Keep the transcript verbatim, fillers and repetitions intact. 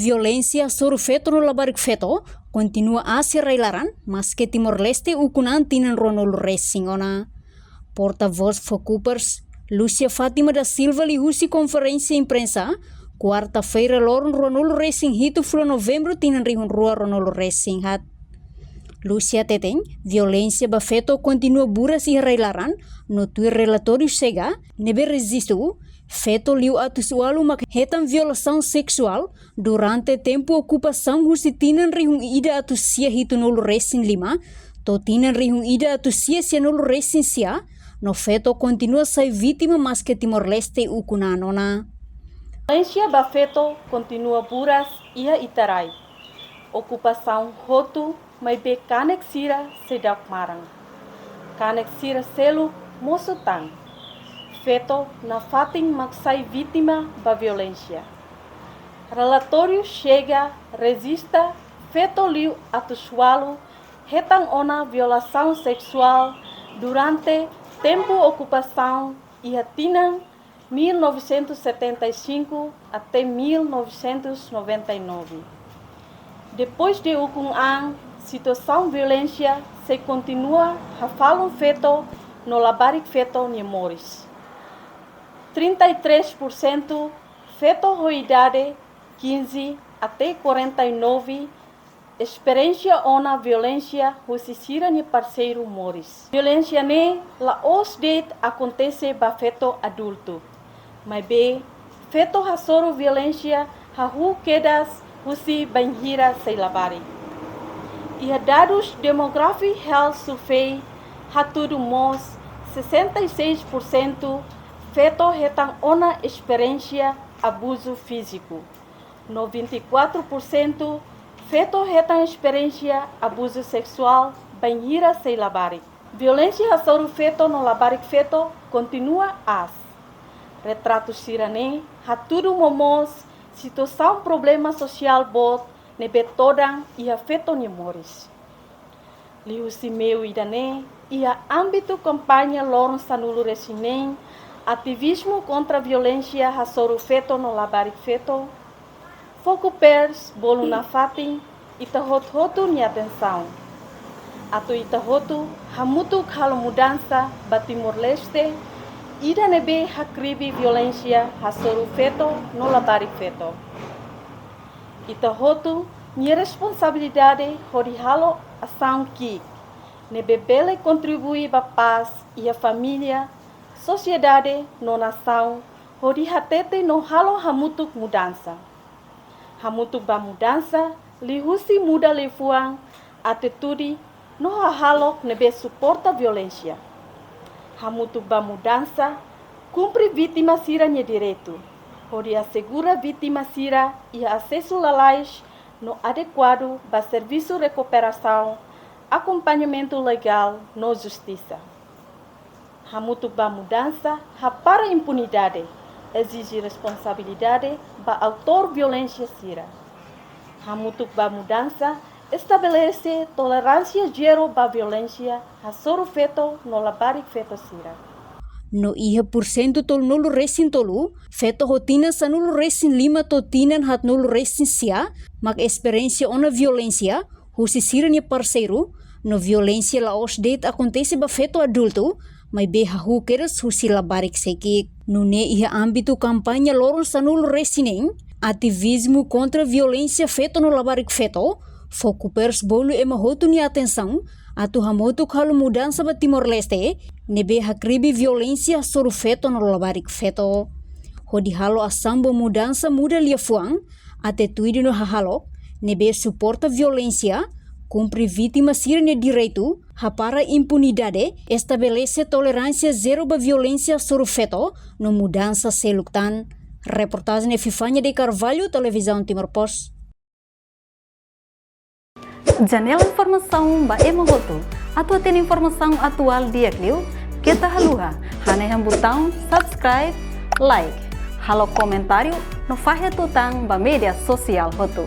Violénsia hasoru feto no labarik feto kontinua aas iha rai-laran, maske Timor-Leste ukun an tinan ruanulu resin ona. Portavós Fokupers, Lúcia Fátima da Silva, liuhusi konferénsia imprensa, kuarta-feira loron ruanulu resin hitu fulan Novembru tinan rihun rua ruanulu resin haat. Lúcia hateten, violénsia ba feto kontinua buras iha rai-laran, no tuir relatóriu Chega, ne'ebé rejistu, feto liu atus ualu mak hetan violasaun seksuál durante tempu okupasaun husi tinan rihun ida atus sia hitunulu resin lima to'o tinan rihun ida atus sia sianulu resin sia, no feto kontinua sai vítima maske Timor-Leste ukun an ona. Violénsia ba feto kontinua buras iha ita rai. Okupasaun hotu, maibé kanek sira seidauk maran. Kanek sira seluk mosu tan. Feto nafatin mak sai vítima ba violénsia. Relatóriu Chega rejista feto liu atus ualu hetan ona violasaun seksuál durante tempu okupasaun iha tinan mil novecentos e setenta e cinco até mil novecentos e noventa e nove. Depois de ukun an, situasaun violénsia sei kontinua hafalun feto no labarik feto nia moris. Trinta e três por cento feto ho idade quinze até quarenta e nove esperiénsia ona violénsia husi sira-nia parseiru moris. Violénsia ne'e la'ós de'it akontese ba feto adultu, maibé feto hasoru violénsia hahú kedas husi bainhira sei labarik. Iha dadus Demography Health Survey hatudu mós sessenta e seis por cento feto hetan ona esperiénsia abuzu fíziku. Noventa e quatro por cento feto hetan esperiénsia abuzu seksuál bainhira sei labarik. Violénsia hasoru feto no labarik feto kontinua aas. Retratu sira-ne'e hatudu momoos situasaun problema sosiál boot ne'ebé todan iha feto nia moris. Liuhusi meiu ida-ne'e, iha ámbitu kampaña loron sanulu resin neen, ativizmu kontra violénsia hasoru feto no labarik feto, Fokupers bolu nafatin ita hotu-hotu nia atensaun, atu ita hotu hamutuk halo mudansa ba Timor-Leste ida ne'ebé hakribi violénsia hasoru feto no labarik feto. Ita hotu nia responsabilidade hodi halo asaun ki'ik ne'ebé bele kontribui ba pás iha família, sosiedade no nasaun, hodi hatete no halo hamutuk mudansa. Hamutuk ba mudansa liuhusi muda liafuan, atitude no hahalok ne'ebé suporta violénsia. Hamutuk ba mudansa kumpre vítima sira-nia direitu, hodi asegura vítima sira iha asesu lalais no adekuadu ba servisu rekuperasaun, akompañamentu legál no justisa. Hamutuk ba mudansa hapara impunidade, ezije responsabilidade ba autór violénsia sira. Hamutuk ba mudansa estabelese toleránsia zero ba violénsia hasoru feto no labarik feto sira. No iha pursentu tolunulu resin tolu, feto ho tinan sanulu resin lima to'o tinan haatnulu resin sia mak esperiénsia ona violénsia husi sira-nia parseiru, no violénsia la'ós de'it akontese ba feto adultu, maibé hahú kedas husi labarik sei ki'ik. Nune'e iha ámbitu kampaña loron sanulu resin neen, ativizmu kontra violénsia feto no labarik feto, Fokupers bolu ema hotu nia atensaun, atu hamutuk halo mudansa ba Timor-Leste ne'ebé hakribi violénsia hasoru feto no labarik feto. Hodi halo asaun ba mudansa muda liafuan, atitude no hahalok ne'ebé suporta violénsia, kumpre vítima sira-nia direitu, hapara impunidade, estabelese toleránsia zero ba violénsia hasoru feto, no mudansa seluk tan. Reportajen Epifania de Carvalho, Televizaun Timor Post. Janela informasaun ba ema hotu. Atu hatene informasaun atuál di'ak liu, keta haluha hanehan butaun subscribe, like, halo komentáriu no fahe tutan ba média sosiál hotu.